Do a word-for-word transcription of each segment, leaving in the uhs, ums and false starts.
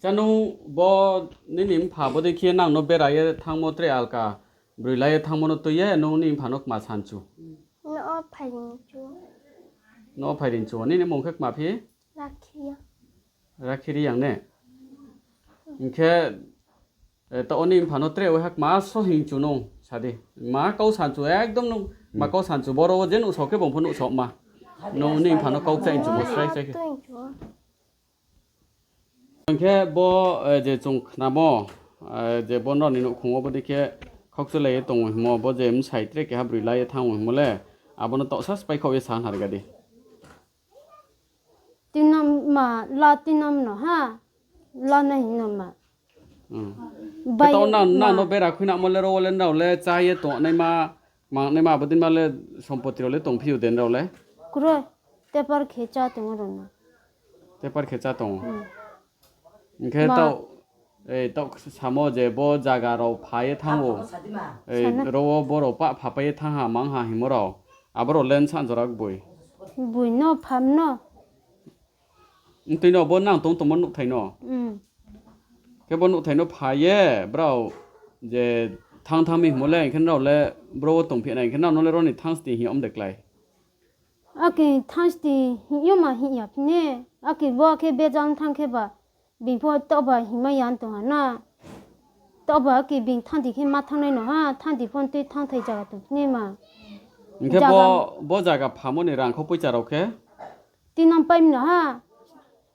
Cha nwng bo nini mpha bo dekhe nang no bera ye thangmo tre alka brwi lai ye thangmo no twi ye nwng nini mpha no kma sanchu. No phaiding chu. No phaiding chu. Nini mung khe kma phi? Rakhiya. Rakhi ri yang ne? Hingkhe, eh, ta oni mpha no tre o hak ma so hing chu nwng sadi. Ma kau sanchu ekdom nwng ma kau sanchu boro o je nwng sok khe bong pho nwng sok ma. Nwng ni mpha no kau chai chu mo srai srai khe. Hingkhe bo, eh, je chwng khnamo, eh, je bo norni nukhungo bo dikhe khokchelai tongo himo, bo je msai tre keha brwi lai thangwi himo le, abono toksa spai khok ye sa narwkha di. Tinam ma, la tinam no ha, la na hino ma. Hmm. Bai Khe to na, na ma. No bera khuina mo le ro le nrao le cha ye to nai ma, ma nai ma abodin ma le sompoti ro le tong phiu den rao le. Kuro, tepar khe cha tongo rwno. Tepar khe cha tongo. Hmm. Hingkhe Ma- tau, eh, tau samo je bo jaga rok phaye thango. Eh, Sana. Ro o borok pa phapaye thangha mangha himo rok. Aborok len san jorak bui. Bui no pham no. Ntwi no bo nang tong tongmo nukthai no. Mm. Khe bo nukthai no phaye brao je thang thang mi himo le hingkhe nrao le bro o tong phina hingkhe nrao no le roni thang sti hi om de klai. Aki thangsti hiyoma hiya phine, aki bo khe bejang thang khe ba, bing pho toba hima yan tong ha na. Toba aki bing thangdi khe ma thangnai no ha, thangdi phon twi thang thai jaga tong phine ma. Hingkhe Jaga bo, bo jaga phamoni rang kho poicha rok khe? Tinang paim no ha.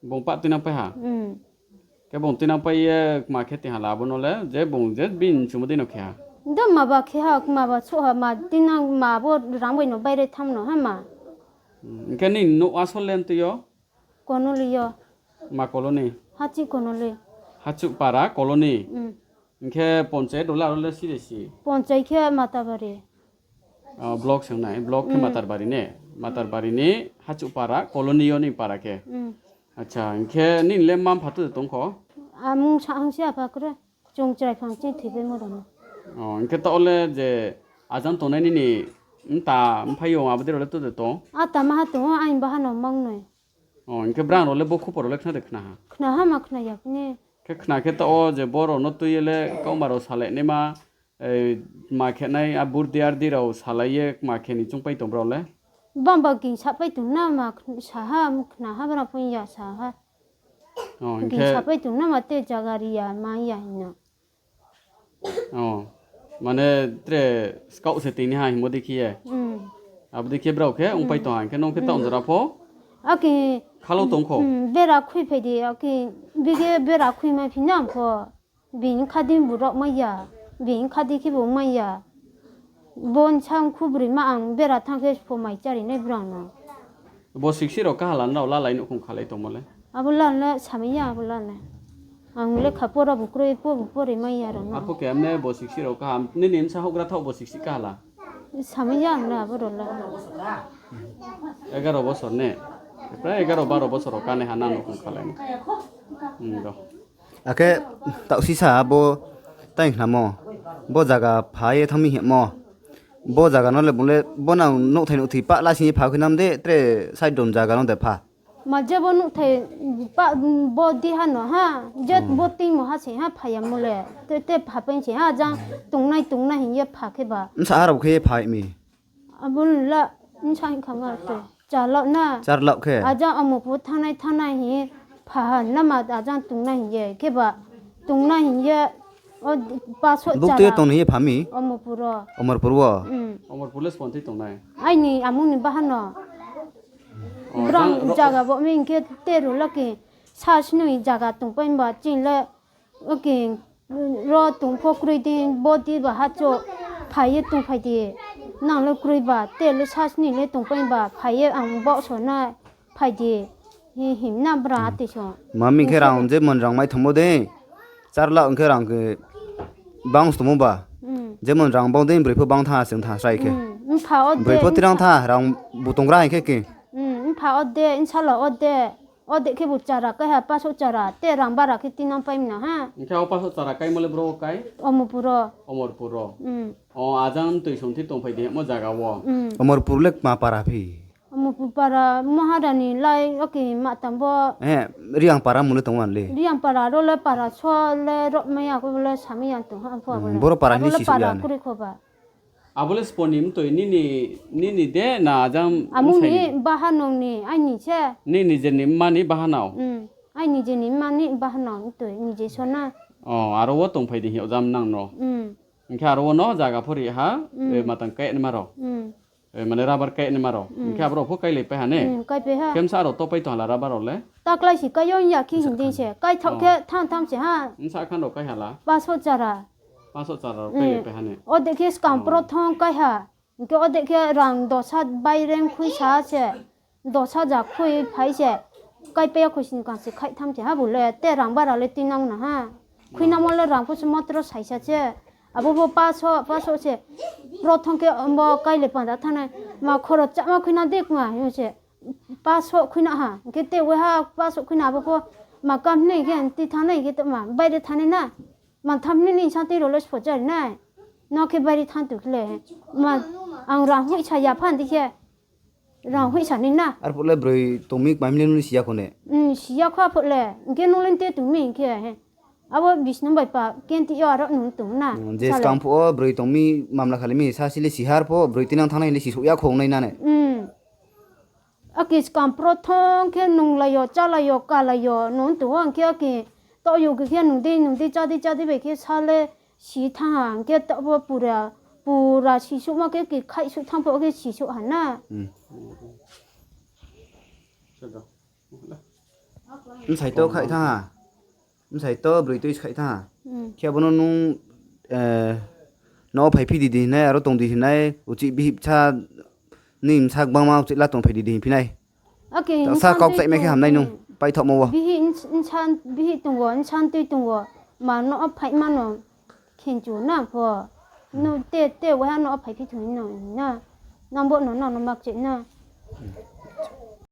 Bung pa tinang pai ha? Hmm. Khe bung tinang pai ye kma khe tihala abono le, je bung je bini chumudi no khe ha. Do ma ba khe ha, ma ba so ha, ma tinang ma bo rang bai no bai re tham no ha ma. Hmm. Hingkhe ni no asol le ntwi yo? Konoli yo. Ma koloni? Hachi konoli. Hachu para koloni? Hmm. Hingkhe ponchayat role aro le sire si? Ponchayat khe Matabari. Ah, block swngnai, block khe Hmm. Matarbari ne? Matarbari ni Hachupara, colony yo ni para khe. Hmm. Acha, hingkhe nini le mma mpha tu tongkho? Amung sa hangsi apa kre, chung chwrai phang chini thwibai moro no. Oh, hingkhe to ole je ajang tongnai nini mta mphaiyong abodi role tu tong? A tama ha tongo, ain baha no mang noi. Oh, hingkhe brang role bo khupor role khna de khna ha? Khna ha ma khna ya kne. Khe khna khe to o je boro no twi ele kauma rok salai nai ma, eh, ma khe nai a burdi ardi rok salai ye ma khe ni chwng pai tong bro le? Bang ba ging sa pai tong na ma khn-, sa ha, khna ha bra pun ya sa ha. Oh, Ging hingkhe sa pai tong na ma te jaga ri ya ma ya hin na. Oh, mane tre skau se tini ha himo dikhi ye. Hmm. Abo dikhi brao khe ong pai tong ha, hingkhe nong khe ta onjora pho Aki khalo tong kho. Hmm, bera khui phai di, aki bige bera khui ma phi nang kho. Bini khadi burok ma ya, bini khadi khe bo ma ya. Bon sang khu bwrwi ma ang bera thang khe pho mai chari nai brang no. Bo siksi rok kaha lan rao lalai nukhung khalai tongmo le. Abo lan le samai ya abo lan le. Ang le kha pora bo kroi po bo pori mai ya rang no. Arpho kemne bo siksi rok kaham nini msa hokra thok bo siksi kahala. Samai ya ang le abo rang le. Egaro bosor ne. Prai egaro baro bosor rok kane ha nang nukhung khalai no. Hmm, do. Akhe tausisa bo tai khnamo, bo jaga pha ye thangmi hemo, bo jaga no le bole bo nang nukthai nukthwi pah lasing ye pha khe nam de tre side dom jaga no de pha. Ma je bo nukthai pa bo di ha no ha, je Hmm. bo twi mo ha se ha pha ya mo le, te te pha pen se ha jang tongnai tongnai hin ye pha khe ba. Msa harap khe pha mi. Aboni la, wngsa wngkha ma twi. Chalok na. Charlok khe. Ajang omo phu thangnai thangnai hi phaha nama ajang tongnai hiye. Khe ba tongnai hiye o paso Buk twi chara. Tong hiye phami? Omo puro. Omorpur wo? Mm. Omorpur le sponti tongnai. Aini amungni bahano. Oh, Brang jang ro- jaga bo mi hingkhe teru loki sa sinui jaga tongpai ba chini le Oke, ro tong pho kwrwi di, bo di ba hacho phai ye tong phai di. Nang le kwrwi ba, te le sasni le tong pai ba, phai ye ang bo so na phai di. Hi him na bra Hmm. te so. Mami khe Hingso rang je mon rang mai thangbo de. Char lakh hwnkhe rang khe bang se tongmo ba. Hmm. Je mon rang bang de, brwi pho bang tha, chwng tha srai khe. Hmm. Mpha o de, Brwi pho tirang mpha- tha, rang bo tong gra hai khe khe. Hmm. Mpha o de, nsala o de. O de khe bo chara kai ha, paso chara, te rang bara khe tinang pai mna ha. Hingkhe o paso chara kai mole bro kai? Omorpuro. Omorpuro. Mm. O ajang twi song thi tong phai di mo jaga o. Mm. Omorpur le ma para phi? Mupupara Maharani lai oke matambo. Eh, Riang para mule tongo anle. Riang para ro le para so le rok maya ko le sami yang tong ha po. Hmm, boro para ni si para sukya ne. Kuri khoba. Abole sponi mtoi nini, nini de na ajam. Amuni bwsai ni. Baha nong ni, aini se. Nini je ni mani baha nao. Hmm, aini je ni mani baha nong mtoi, ni je sona. Oh, aro wo tong phai di hiyo jam nang no. Hmm. Hingke aro wo no jaga phori ha, hmm, eh, matang kai ni maro. Hmm. Eh, mane rubber kai ni maro. Hmm. Hingke aboro pho kai le pe ha ne. Hmm, kai pe ha. Kemsa aro to pai to hala rubber ro le. Taklai si kai yo ya ki hing din se. Kai thok khe thang thang se ha. Nsa khan ro kai hala. Paso chara. Paso chara ro kai le pe ha ne. Hmm. O dekhe skam pro thong kai ha. Hingke o dekhe rang dosa bai reng khui sa se. Dosa ja khui phai se. Kai pe khui sin kan se khai tham se ha bu le. Te rang bara le tinang na ha. Khuinamo le rang pusu matro saisa se. Abo bo paso, paso se. Prothom khe ombo kaile panda thane. Ma khoro chama khuina dek ma, yong se. Paso khuina ha. Khe te we ha paso khuina abo ko ma kam nei khe ti thane khe to ma baire thane na. Ma tham ni ni sa ti role spo jai nai. No khe baire than tu khle. Ma ang rang hui sa ya phan di khe. Rang hui sani na. Ar phutle broi tongmi kmamle nuli siya khone. Hmm, siya kho phutle. Hingke nuli te tongmi hingke he. Abo bisnu bai pa kenti yo aro nung tong na. Hmm, je sale. Skang phuo broi tongmi mamla khali mi sa sile sihar pho broi tinang thangnai hile sisuk ya khong nai nane. Hmm. Aki skang prothom khe nunglayo, chalayo, kalayo, nung tong hingke aki to yo khe nungdi, nungdi, chadi, chadi bai khe sale. Si thang ha, hingke tabo pura, pura sisuk ma khe, khe khai suk thang pho khe sisuk ha na. Hmm. Bwsai to khai thang ha. Bwsai to broi twi khai thang ha. Hmm. Khe abono nung, eh, no phai phi di di hinai, aro tong di hinai, uchi bihip cha ni msa gbangma uchi la tong phai di di hinphinai. Oke, ta sa kok chai mai khe hamnai nung, paithok mo wo. Bihi ins-, insan, bihi tongo, insan twi tongo. Ma no phai mano khenchu na pho. No te, te waha no phai phi thung no na. Nang bo no, no, no mak che na.